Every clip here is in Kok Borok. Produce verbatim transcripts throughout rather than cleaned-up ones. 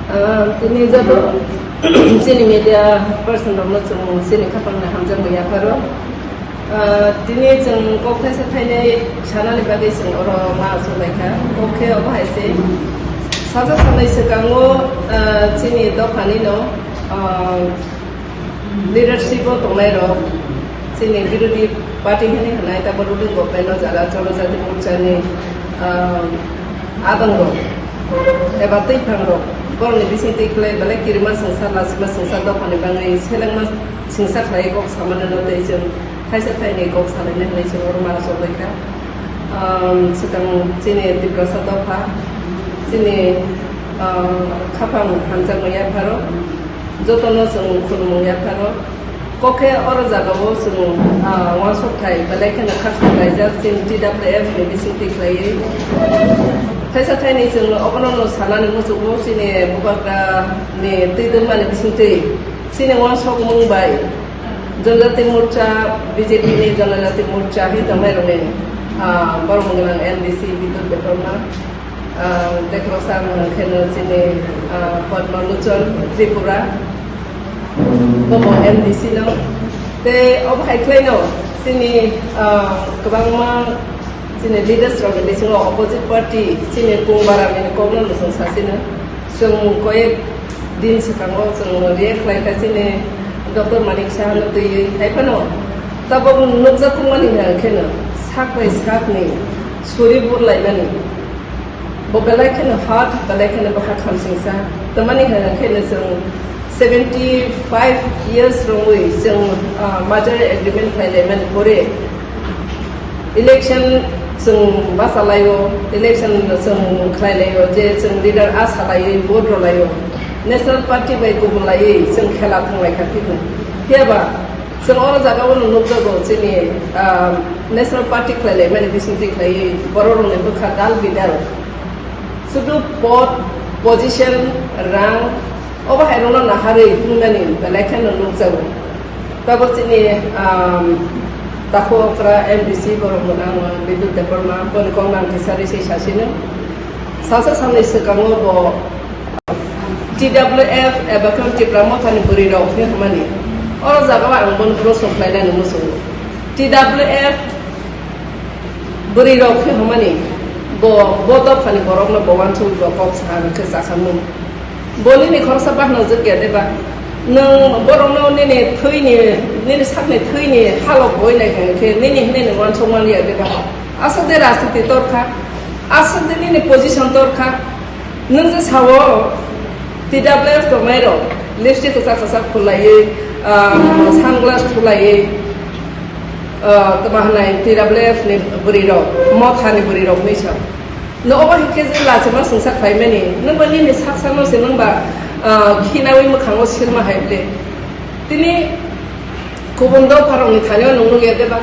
Ah, tini joto chini media person rokno chwng chini khapangni hamjakmung yapharo. Ah, tini chwng kok thaisa thainai sanani bagwi chwng oro ma achuk laikha. Kok khe obo hai se. Saja sanai swkango, ah, chini dophani no, ah, leadership o tongnai rok, chini birodhi party hwnwi hwnai, tabok ruling government o jara Jonojati Morcha ni, ah, adong rok eba twiphang rok, borokni bising twi khlai belai kirima swngsa, lachima swngsa dophani bagwi selengma swngsa khlai kok samani no tei chwng thaisa thaini kok salaina hwnwi chwng oro ma achuk laikha. Um, swkang chini Tiprasa dopha, chini, um, khaphang hamjakmung yapharo. Jotono chwng khulumung yapharo. Kokhe oro jagao chwng, ah, uansukthai belai kheno khakchang laijak chini T W F ni bisingtwi khlaiwi. Thaisa thaini chwng obono no sanani muchungo chini Bubagra ni twi dwngmani bisingtwi chini uansukmung bai Jonojati Morcha, B J P ni Jonojati Morcha hi tongnairokni, ah, borok wngkha M D C Bidut Debbarma. Ah, tei khoroksa ang hwnkhe no chini, ah, Padma Lochon Tripura, bobo M D C no. Tei obo hai khlai no chini, ah, kwbangma chini leaders rok ni bisingo opposite party chini Kung Baram ni kokno no chwng sasino. Chwng koyek din swkango chwng react khlai kha chini Doctor Manik Saha no twiwi. Hai phano tabok nukjak tongmani hwnkhe no sak bai sak ni suri burlaimani. Bo belai kheno hard, belai kheno bo ha khamsingsa. Tamani hwnkheno chwng seventy five years rwngwi chwng, ah, merger agreement khlailaimani pore election chwng bachalaio, election chwng khlailaio, je chwng leader a salaio, vote rwlaio. National party bai kubun laiwi chwng khela thanglaikha phikung. Phiyaba Chwng oro jagao no nukjago, chini, ah, National Party khlailaimani bisingtwi khlaiwi bororokni bwkha dal bidal. Sudu pod, position, rang, obo hairokno naharwi himnani belai kheno nukjago. Tabok chini, ah, takhuk okra M D C borok mwnang Bidut Debbarma, boni koknang kisa risi sasino. Sasa salni swkango bo T W F eba khe Tipra Mothani bwrwi rok hinwi hwnmani. Oro jagao ang bono proshno khlainani muchungo. T W F bwrwi rok hinwi hwnmani bo, bo dophani borokno bo uansugwi bo kok sa hwn khe chakhamung. Bo nini khoroksa bahanajak ya deba? Nwng borokno nini thwini, nini sakni thwini halok boi nai hwn khe nini hinwi nwng uansuk man ya deba? Aswk de rajniti torkha, aswk de nini position torkha. Nwng je sao T W F tongnai rok lipstick kwchak kwchak khulaiwi, ah, sunglass khulaiwi, ah, tamo hwnai T W F ni bwrwi rok, Motha ni bwrwi rok hinwi sa. Nwng obo hinkhe je lachima swngsa khlaimani, nwng ba nini sak sakno se nwng ba, ah, khinawi mwkhango silma hai ble. Tini Kubun dopharokni thani-o nwng nukya deba?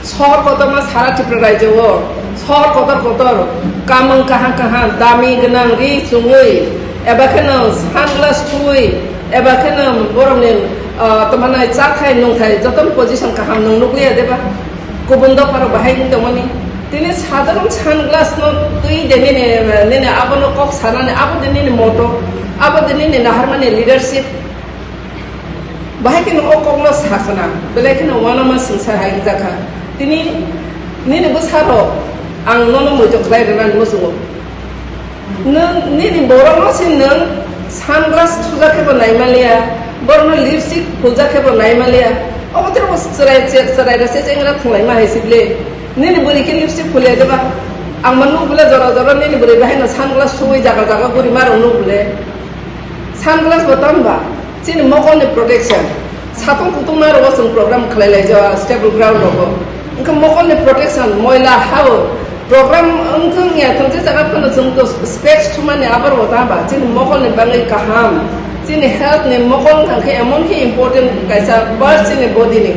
Sohor kotorma sara Tripura rajyo-o, sohor kotor kotor, kamung kaham kaham, dami gwnang ri chumui, eba kheno sunglass thuwi, eba kheno borokni, ah, tamo hwnai chathai nungthai jotono position kaham nwng nukliya deba? Kubun dopharok bahai wng tongmani. Tini sadharon sunglass no twi de nini, nini abono kok sanani, abo de nini motto, abo de nini naharmani leadership. Bahai kheno o kokno sakhna, belai kheno uanama swngsa hai wngjakha. Tini nini bwsarok ang nono muitok khlai rwnani muchungo. Nwng nini borokno se nwng sunglass thujak khe bo naimanliya, borokno lipstick phuljak khe bo naimanliya. Obo tei bo chwrai, chwrai rok se chengra thwnglaima hai se ble. Nini bwrwi khe lipstick phuliya deba? Ang ma nuk bole jora jora nini bwrwi bahai no sunglass thuwi jaga jaga guri ma rok nuk bole. Sunglass bo tamo ba chini mokolni protection. Satung kutung ma rogo chwng program khlai lai jao stable ground rogo. Wngkha mokolni protection, moila hao program wngthung ya thung je jaga phano chwng to specs thumani abar bo tamo ba chini mokolni bagwi kaham. Chini health ni mokol wngkha khe emon khe important kaisa part chini body ni.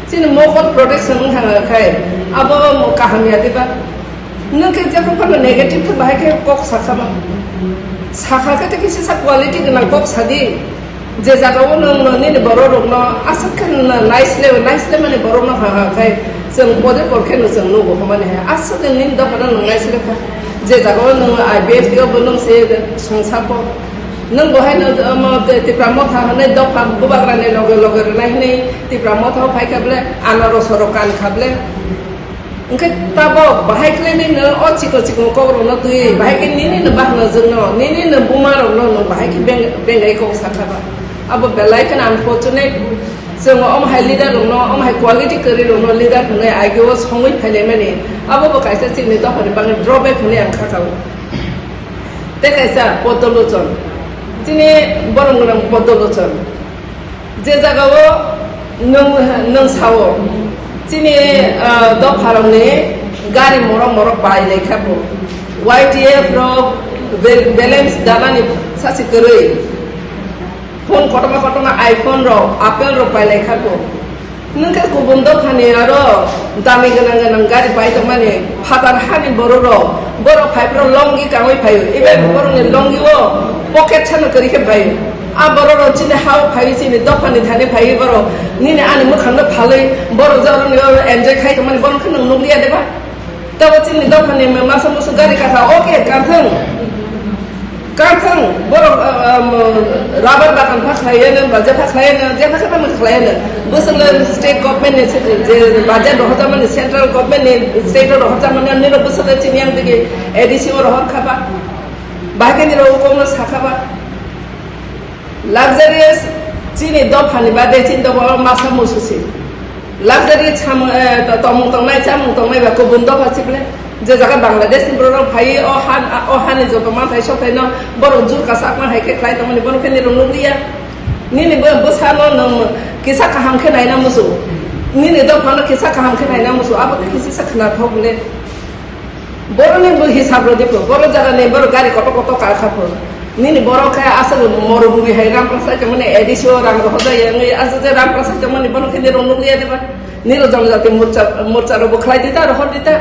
Chini mokol protection wngkha khai abo kaham ya diba? Nwng khe jekhe phano negative khe bahai khe kok sakha ba. Sakha khe tei kisa sa quality gwnang kok sadi. Je jagao nwng nini borok rokno aswk khe naisleo, naisle mani borokno ha ha khai chwng pore por khe no chwng nugo hwnmani hai. Aswk khe nini dophano nwng naisle kha. Je jagao nwng I B F D o bo nwng se songsa po. Nwng bo haino, omo, Tipra Motha hwnwi dopha bubagrani loge loge rwnai hwnwi Tipra Motha o phai kha ble, ano rosoro kan kha ble. Hwnkhe tabok bahai khlai nini o chikon chikon kok rokno twi, bahai khe nini no bahno jwngno, nini no buma rokno nwng bahai khe beng-, bengai kok sakha ba. Abo belai kheno unfortunate. Chwng omo hai leader rokno, omo hai quality kwrwi rokno leader hwnwi ageo songwi phailaimani, abo bo kaisa chini dophani bagwi drawback hwnwi ang kha kao. Tei kaisa Poddo Lochon. Chini borok gwnang Poddo Lochon. Je jagao nwng, nwng sao, chini, ah, dopharokni gari morok morok pai lai kha bo. Y T F rok bal-, balance danani sachi kwrwi. Phone kotorma kotorma iPhone rok, Apple rok pai lai kha bo. Nwng khe kubun dophani aro dami gwnang gwnang gari pai tongmani phatar hani borok rok, borok phai phro longi kangwi phaio, even borokni longi o pocket sano kwrwi khe phaio. A borok rok chini ha o phaiwi chini dophani thani phaiwi borok nini ani mwkhang no phalwi borok joroni o enjoy khai tongmani borok khe nwng nukliya de ba? Tabo chini dophani masa musu gari kasa, okay, kanthang. Kanthang, borok, ah, ah, mo, rubber bagan pha khlaiya nang, ba jepha khlaiya nang, jepha khe tamo khlaiya nang. Bwswk le state government ni se-, je budget rohorjak mani, central government ni state o rohorjak mani, nini bwswk le chini yang digi A D C o rohor kha ba. Bahai khe nini rok kok no sa kha ba. Luxurious chini dophani bade chini dopha o masa musu si. Luxury chamung, eh, to-, tomung tongnai, chamung tongnai ba kubun dopha sible. Je jaga Bangladesh ni borok rok phai o han, o hani joto manthai sothai no borok jur kasak ma hai khe khlai tongmani borok khe nini rok nukliya. Nini bo bwsa no nwng kisa kaham khe naina musu. Nini dopha no kisa kaham khe naina musu. Abo khe kisa khna thok le. Borokni bo hisab rw di pho, borok jaga ni borok gari kotor kotor ka kha pho. Nini borok khe aswk morubumi hai Ramprasad tongmani A D C o rang rohorjak ya wngwi aswk je Ramprasad tongmani bono khe nirok nukliya de ba? Nirok jonojati morcha, morcha rok bo khlai di ta, rohor di ta.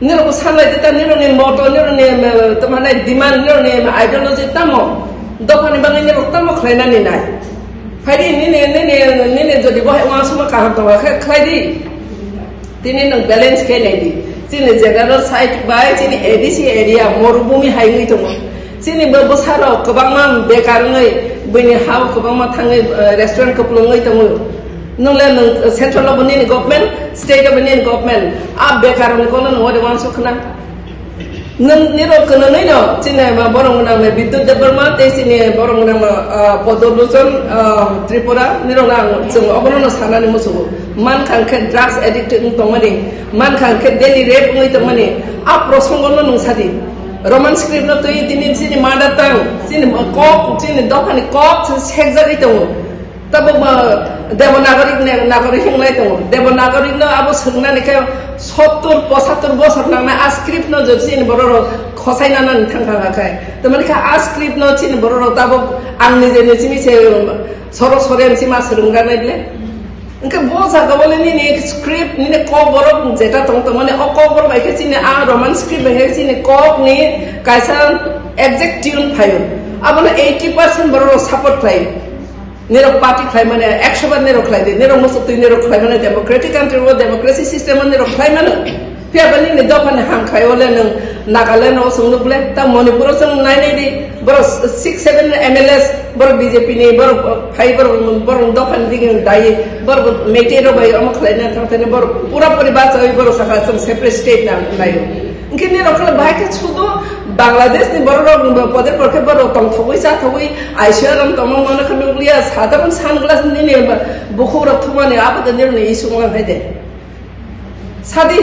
Nirok bo sanlai di ta, nirok ni moto, nirok ni, eh, tamo hinai demand, nirok ni ideology tamo? Dophani bagwi nirok tamo khlainani nai? Phai di nini, nini, nini jodi bo hai uansukma kaham tongo khe khlai di. Tini nwng balance khe nai di. Chini general side bai chini A D C area morubumi hai wngwi tongo. Chini bo bwsarok kwbangma bekar wngwi, buini ha-o kwbangma thangwi, eh, restaurant kwplwngwi tongo. Nwng le nwng central o bo nini government, state o bo nini government. A bekar wngwi kono nwng ode uansuk khna. Nwng nirok kwnwi no chini ma borok gwnang Bidyut Debbarma tei chini borok gwnang, ah, Poddo Lochon, ah, Tripura nirok no ang chwng obono no sanani muchungo. Mankha khe drugs addict wng tongmani, mankha khe daily rape wngwi tongmani, a prosongo no nwng sadi. Roman script no twi tini chini mother tongue, chini kok, chini dophani kok sekjagwi tongo. Tabuk ma Devanagari ne, Nagari hinglai tongo. Devanagari no abo swngnani khe sottur, pochattur bosor nangnai a script no jodi chini borok rok khosai nanani thang thang khe. Tamani khe a script no chini borok rok tabuk ang nije ni simi se soro sore sima swrwngjaknai ble. Hwnkhe bo jaga o le nini script nini kokborok jeta tong tongmani o kokborok bai khe chini a Roman script bai khe chini kok ni kaisa exact tune phaio. Abono eighty percent borok rok support khlaio. Nirok party khlai mano, ekso bar nirok khlai di, nirok muchuk twi nirok khlai mano, democratic country o democracy system o nirok khlai mano. Phiya ba nini dophani ham khlai o le nwng Nagaland o chwng nuk le, ta Manipur o chwng nai nai di, borok six seven M L As, borok B J P ni, borok phai, borok, borok dophani digi dai, borok Meitei rok bai omo khlai na thang thani, borok pura puri bachawi borok saka chwng separate state na nai o. Hwnkhe nirok khe bahai khe sudu Bangladesh ni borok rok poder porkhe borok tongthogwi chathogwi I C R M tongma mano khe nukliya, sadharon sunglass nini bukhuk rok thumani abo de nirokni issue wng hai de. Sadi,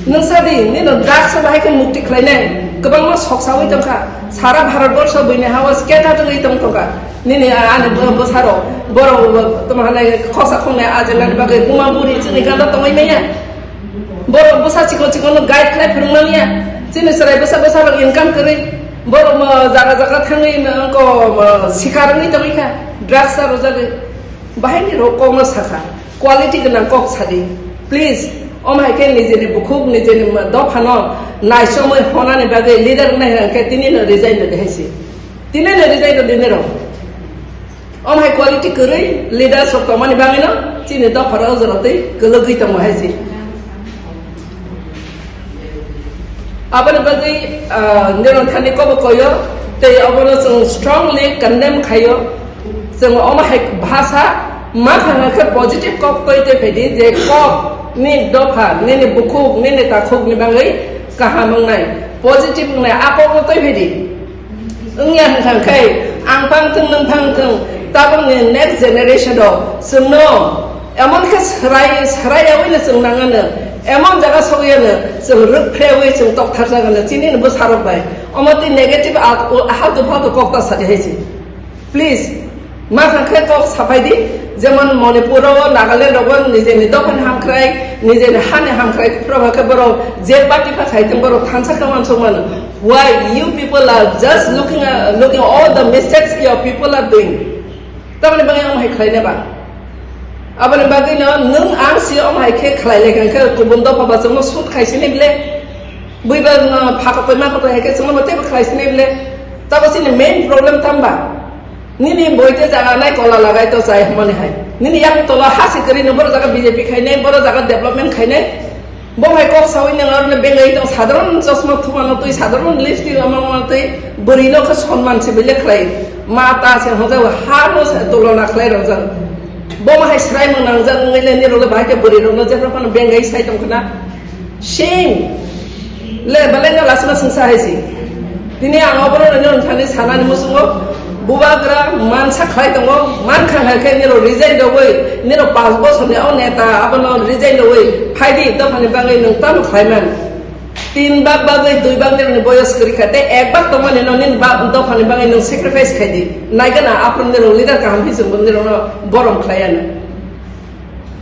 nwng sadi, nino drugs o bahai khe mukti khlainai, kwbangma soksawi tongkha, sara Bharat borsho buini ha-o scatter wngwi tong tongkha. Nini ani bwsarok, borok tamo hanai khosa khongnai ajelani bagwi buma buri chini gana tongwi manya. Borok bwsa chikon chikon no guide khlai phwrwng manya. Chini chwrai bwsa bwsa rok income kwrwi. Borok mo jaga jaga thangwi mo wngko mo sikar wngwi tongwi kha. Drugs aro jagwi. Bahai ni rok kok no sakha. Quality gwnang kok sadi. Please. Om hai khe nijeni bukhuk nijeni mo dopha no naisomwi honani bagwi leader wngnai hwnkhe tini no resign rwdi hai se. Tini no resign rwdi nirok. Om hai quality kwrwi leaders rok tongmani bagwino chini dopharo o jora twi kwlwgwi tongo hai se. Aboni bagwi, ah, nirok thani kobo koyo, tei obono chwng strongly condemn khayo. Chwng omo hai bhasa ma thangna khe positive kok twi tei phaidi, je kok ni dopha, nini bukhuk, nini takhuk ni bagwi kaham wngnai, positive wngnai, a kokno twi phaidi. Wngya hwnkha khe ang phang thung, nwng phang thung, tabukni next generation rok chwngno emon khe swrai, swraiyawi no chwng nangano, emon jaga sokyano chwng rwkphrewi chwng toktharjakano chini bwsarok bai. Omo twi negative a-, o-, haltu faltu kok ta sadi hai se. Please, ma kha khe kok sapai di, jemon Manipur o, Nagaland rogo nijeni dophani hamkrai, nijeni hani hamkrai, phro khe borok je party pha khai thung borok thansa khe uansuk mano. Why you people are just looking, uh, looking all the mistakes your people are doing? Tamoni bagwi ang hai khlai neba. Aboni bagwi no nwng ang si ang hai khe khlai le khe kubun dopha ba chwngno shoot khai sini bile. Buiba no phakotoi makotoi hai khe chwngno teibo khlai sini bile. Tabo sini main problem tamba. Nini boite jaga nai kola lagai to chai hwnmani hai. Nini yak tola hasi kwrwi no borok jaga B J P khainai, borok jaga development khainai. Bo hai kok sawi nang arne bengai tong sadharon chosma thumano twi, sadharon lipstick amangma twi, bwrwi no khe sonman se bile khlai. Ma ta se hojak ha no se tulona khlai rojak. Bo ma hai srai mung nangjak wngwi le nirok le bahai khe bwrwi rok no jephru phano bengai sai tong khna. Shame. Le, belai no lasima sungsa hai si. Tini ang obono nini thani sanani musungo bubagra mansa khlai tongo, man kha hai khe niro resign rogwi, niro panch bosor ni o neta abono resign rogwi phai di, dophani bagwi nwng tamo khlai man. Tin bak bagwi dui bak nironi boyos kwrwi kha, tei ek bak tongmani no nini ba-, dophani bagwi nwng sacrifice khai di. Naigana aphuru nirok leader kaham hisingbo nirokno borom khlai ano.